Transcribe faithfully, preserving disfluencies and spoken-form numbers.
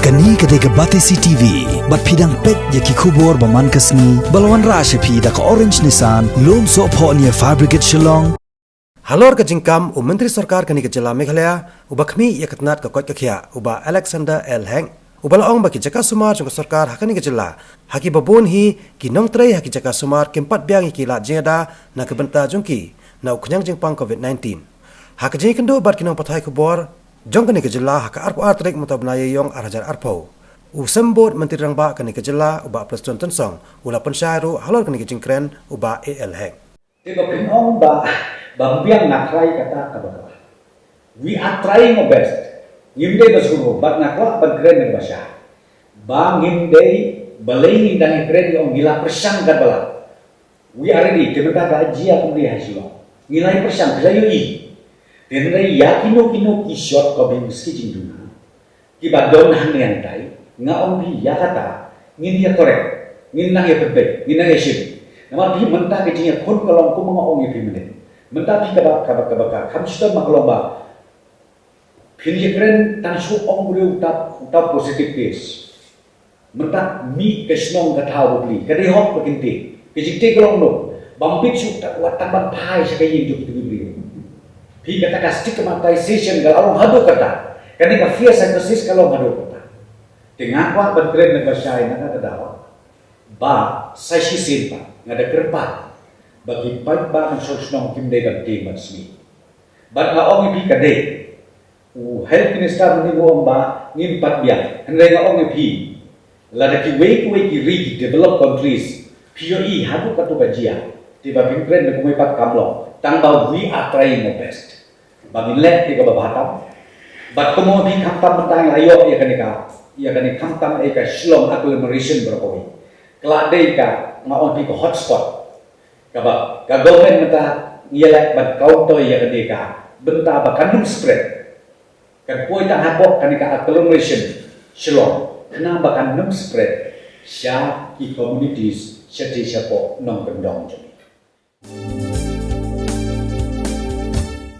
Kane ka dei ka Batesi T V, bad phi dang peit ïa ki khubor ba man ka sngi, ba la wanrah sha phi da ka Orange Nissan, Lumsohphoh near Fire Brigade Shillong. Halor ka jingkam u Myntri Sorkar kane ka jylla Meghalaya, uba khmih ïa ka tnat ka koit ka khiah, u Bah Alexander L Hek, uba la ong ba ki jaka sumar jong ka sorkar ha kane ka jylla, ha kiba bun hi ki nongtrei ha ki jaka sumar kim pat biang ïa ki lad jingïada na ka bynta jong ki na u khñiang jingpang COVID nineteen. Ha ka jingïakynduh bad ki nongpathai khubor jong kane ka jylla ha ka arphew ar tarik mynta u bnai Ïaiong ar hajar arphew, u Symbud Myntri Rangbah kane ka jylla, u Bah Prestone Tynsong, u la pynshai ruh halor kane ka jingkren u Bah A L Hek. Te ba phin ong ba, ba biang na trai kata ka ba ka. We are trying our best. Ngim dei ba sngewbha, bad nga kwah ban kren na ba sha. Ba ngim dei, balei ngi dang kren, ong ngi la pyrshang katba lah. We are ready, te mynta ka jia kumne ha Shillong. Ngi la pyrshang, phi la ïohi. Te hynrei ïa kino kino ki shortcomings, ki jingduna, kiba don hangne hangtai, nga ong phi ïa kata, ngin ïa correct, ngin nang ïa pynbeit, ngin nang ïa shim. Namar phi mynta ka jingïakhun ka long kum nga ong ïa phi mynne. Mynta phi kaba, kaba, kaba ka, kham shitom ma ka long ba. Phin ïa kren tang shu ong briew uta, uta positive case. Mynta mih ka shnong ka thaw bapli, ka dei hok ba kin tip. Ka jingtip ka long noh, bym bit shuh ta wat tang ban phai sha ka ïing jong ki briew. Phi kata ka stigmatization ka la long haduh kata. Kane ka fear psychosis ka long haduh kata. Te nga kwah ban kren na ba shai na kata daw. Ba sa shisien pat nga da kyrpad ba ki paidbah nongshong shnong kim dei ban tieng ban smiej. Bad nga ong ïa phi ka dei. U Health Minister mynne u ong ba ngim pat biang. Hynrei nga ong ïa phi, lada kiwei kiwei ki ri, ki developed countries, phi ïohi haduh katto ka jia, te ba phin kren da kumwei pat kam long. Tang ba we are trying our best. Ba ngin leh ïa kaba bha tam. Bad kumno phi, khamtam mynta ngi la ïoh ïa kane ka, ïa kane khamtam ïa ka Shillong agglomeration baroh kawei. Ka la dei ka, nga ong phi, ka hotspot. Kaba ka government mynta ngi ïaleh ban counter ïa kane ka bynta ba kan ym spread. Kan poi tang hapoh kane ka agglomeration Shillong, khnang ba kan ym spread sha ki communities shatei shapoh nongkyndong jong ngi.